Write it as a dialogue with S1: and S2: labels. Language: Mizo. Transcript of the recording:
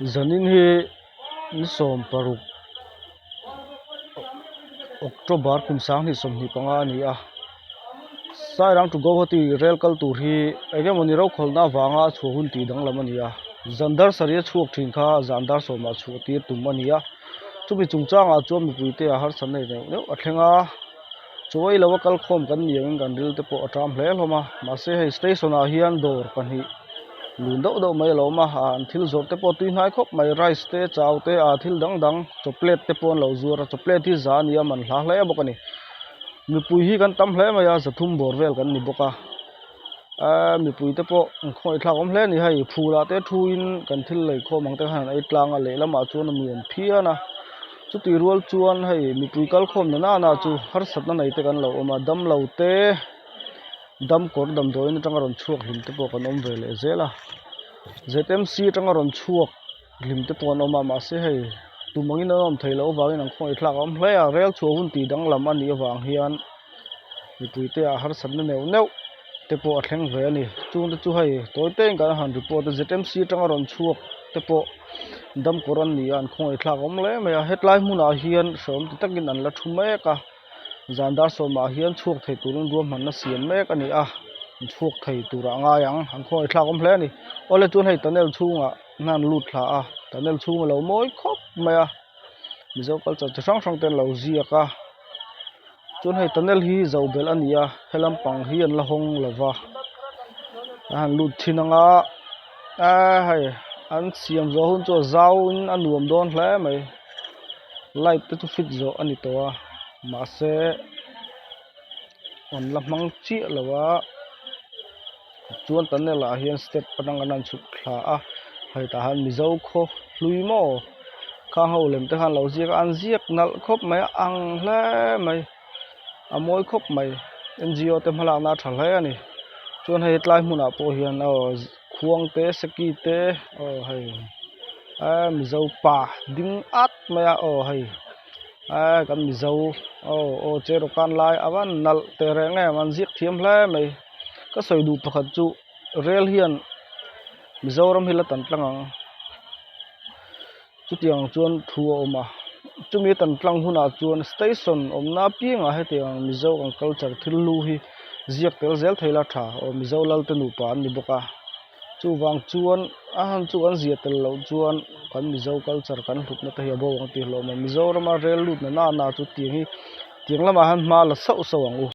S1: Zanin hi ni 16 October kum 2025 a ni a, Sairang to Guwahati rel kal tur hi eng emawni rokhawlhna avanga a chhuah hun tih danglam a ni a, zan dar sarih a chhuak thin kha zan dar sawmah chhuah tir tum a ni a, chumi chungchangah chuan mipuite a harsatna nei neuh neuh a thleng a, chaw ei lo a kal khawm kan ni angin kan ril te pawh a ṭam hle hlawm a, mahse hei station ah hian dawr pahnih. Lun deuh deuh mai a lo awm a ah an thil zawrh te pawh a tui hnai khawp mai rice te chau te ah thil dang dang chaw plate te pawh an lo zuar a chaw plate hi za a ni a man hla hle bawk a ni mipui hi kan tam hle mai a zathum bawr vel kan ni bawk a ahh mipui te pawh an khawngaih thlak awm hle a ni hei phul ah te thu in kan thil lei khawm ang te khan an ei tlang a lehlamah chuan a nuam phian a chutih rual chuan hei mipui kal khawm na nana chu harsatna nei te kan lo awm a damlo te. Damkawr damdawiin atanga rawn chhuak hlim te pawh kan awm ve leh zel a zmc atanga rawn chhuak hlim te pawh an awm a mahse hei tum angin an awm theih loh avangin an khawngaih thlak a awm hle a rel chhuah hun tih danglam a nih avang hian mipui te ah harsatna neuh neuh te pawh a thleng ve a ni chung te chu hei tawi te in kan han report a zmc atanga rawn chhuak te pawh damkawr an ni a an khawngaih thlak a awm hle mai a hetlai hmunah hian hrehawm ti takin an la thu mek a. Zan dar sawmah hian chhuak thei turin ruahmanna siam mek a ni a, an chhuak thei turah a ngai ang, an khawngaih thlak awm hle a ni. Awle chuan hei tunnel chhungah hna an lut thla a, tunnel chhung a lo mawi khawp mai a, Mizo culture chi hrang hrang te an lo ziak a, chuan hei tunnel hi zo belh a ni a, he lampang hi an la hawng lo va, an han lut thin ang a, eee hei an siam zawh hun chu a zau in a nuam dawn hle mai. Light te chu fit zawh a ni tawh a mahse an la hmang chiah lo a chuan tunnel ah hian step atang an rawn chhuk thla a hei tah hian mizo khaw hlui maw khang ho lem te khan an lo ziak a an ziak nalh khawp mai a ang hle mai a mawi khawp mai N G O te hmalakna a tha hle a ni chuan hei tlai hmunah pawh hian aw khuang te seki te aw hei. Eee mizo pa ding at mai a aw hei eee kan mizo aw aw cheraw lai a van nalh teh reng em an ziak thiam hle mai ka sawi duh pakhat chu rel hian mizoram hi la tan tlang ang chutiang chuan thu a awm a chumi tan tlang hunah chuan station awmna apiangah hetiang mizo kan culture thil lu hi ziak tel zel thei la tha aw mizo lal te nupa an ni bawk a. Chuvang chuan a han chu kan zia tel loh chuan kan Mizo culture kan hlutna te hi a bo ang tih hlawm a, Mizorama rel lut na na na chu tiang hi tiang lamah hian hma la sauh sauh ang u.